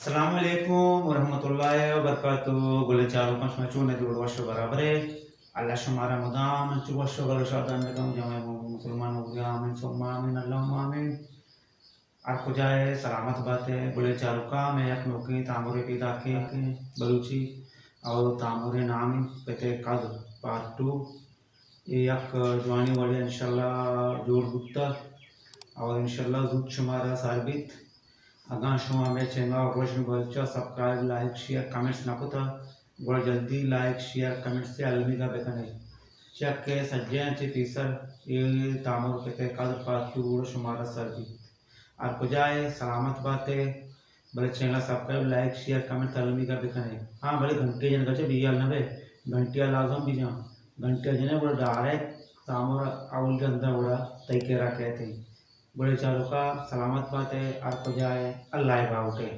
السلام علیکم ورحمۃ اللہ وبرکاتہ۔ گلیں چاروکاں، شما چون ئے؟ جوڑ وش و برابر ئے؟ اللہ شمارا مدام انچو وش و گل و شادان بکنت۔ جمع مومن مسلمان ہو گیا، آمین ثم آمین، اللہم آمین۔ ہر کجا ئے سلامت بات ئے۔ گلیں چاروکاں، مئے یک نوکیں تامرے پیداک ایں بلوچی، اور تامرے نام ایں پت ءِ قدر پارٹ ٹو۔ اے یک جوانیں وڑے انشاءاللہ جوڑ بوتہ اور انشاءاللہ زوت شمارا سر بیت۔ اگاں شما مئے چینل ءَ گوش بلوچی ءَ سبسکرائب، لائک، شیئر، کمنٹس نہ کتہ، گڑا جلدی لائک، شیئر، کمنٹس ءِ المیگ ءَ بکن ئے، چیا کہ سجہیں ءَ چہ پیسر اے تامر پت ءِ قدر پارٹ ٹو گڑا شمارا سر بیت۔ ہر کجا ئے سلامت بات ئے، بلے چینل ءَ سبسکرائب، لائک، شیئر، کمنٹ المیگ ءَ بکن ئے۔ ہاں، بلے گھنٹی جنگ ءَ چہ بے ہیال نہ بئے، گھنٹی ءَ لازم بجن۔ گھنٹی ءَ جن ئے گڑا ڈائریکٹ تامر اولی رند ءَ گڑا تئی کرا کئیت۔ گلیں چاروکاں، سلامت بات ئے، ہر کجا ئے، اللہ ءِ باہوٹ ئے۔